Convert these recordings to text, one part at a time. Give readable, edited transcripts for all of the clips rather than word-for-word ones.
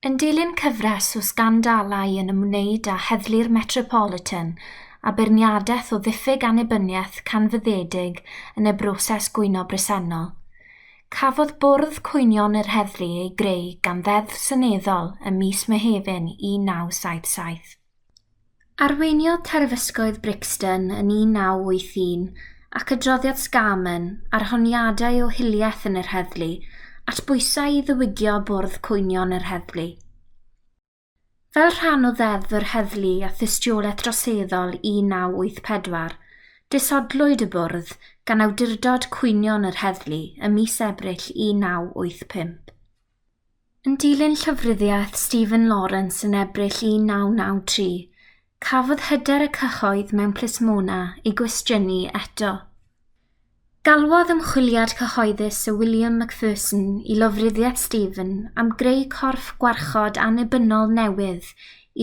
Yn dilyn cyfres o sgandalau yn ymwneud â Heddlu'r Metropolitan a beirniadaeth o ddiffyg annibyniaeth canfyddedig yn y broses gwyno bresennol, cafodd Bwrdd Cwynion yr Heddlu ei greu gan Ddeddf Seneddol ym mis Mehefin 1977. Arweiniodd terfysgoedd Brixton yn 1981 ac adroddiad Scarman ar honiadau o hiliaeth yn yr heddlu at bwysau i ddiwygio Bwrdd Cwynion yr Heddlu. Fel rhan o Ddeddf yr Heddlu a Thystiolaeth Droseddol 1984, disodlwyd y Bwrdd gan Awdurdod Cwynion yr Heddlu ym mis Ebrill 1985. Yn dilyn llofruddiaeth Stephen Lawrence yn Ebrill 1993, cafodd hyder y cyhoedd mewn plismona ei gwestiynu eto. Galwodd ymchwiliad cyhoeddus Sir William Macpherson i lofruddiaeth Stephen am greu corff gwarchod annibynnol newydd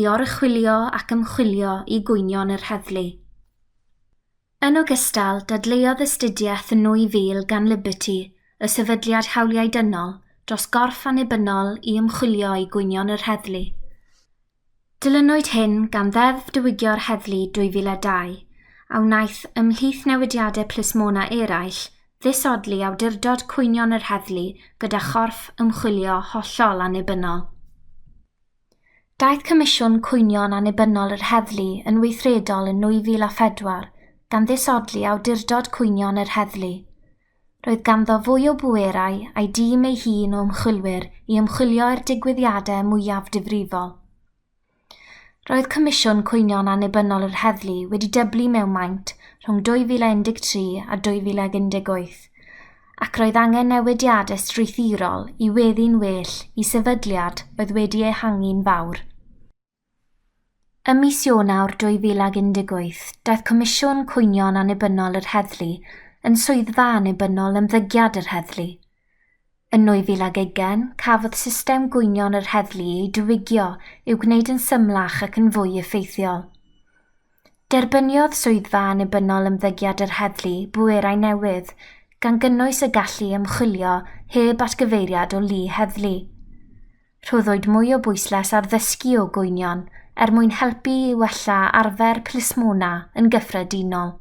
i oruchwylio ac ymchwilio i gwynion yr heddlu. Yn ogystal, dadleuodd astudiaeth yn 2000 gan Liberty, y Sefydliad Hawliau Dynol, dros gorff annibynnol i ymchwilio i gwynion yr heddlu. Dilynwyd hyn gan Ddeddf Diwygio'r Heddlu 2002, a wnaeth, ymhlith newidiadau plismona eraill, ddisodli awdurdod cwynion yr heddlu gyda chorff ymchwilio hollol annibynnol. Daeth Comisiwn Cwynion Annibynnol yr Heddlu yn weithredol yn 2004, gan ddisodli Awdurdod Cwynion yr Heddlu. Roedd ganddo fwy o bwerau a'i dîm ei hun o ymchwilwyr i ymchwilio i'r digwyddiadau mwyaf difrifol. Roedd Comisiwn Cwynion Annibynnol yr Heddlu wedi dyblu mewn maint rhwng 2013 a 2018, ac roedd angen newidiadau strwythurol i weddu'n well i sefydliad oedd wedi ehangu'n fawr. Ym mis Ionawr 2018, daeth Comisiwn Cwynion Annibynnol yr Heddlu yn swyddfa annibynnol ymddygiad yr heddlu. Yn 2020, cafodd system gwynion yr heddlu ei diwygio i'w gwneud yn symlach ac yn fwy effeithiol. Derbyniodd Swyddfa Annibynnol Ymddygiad yr Heddlu bwerau newydd, gan gynnwys y gallu ymchwilio heb atgyfeiriad o lu heddlu. Rhoddwyd mwy o bwyslais ar ddysgu o gwynion er mwyn helpu i wella arfer plismona yn gyffredinol.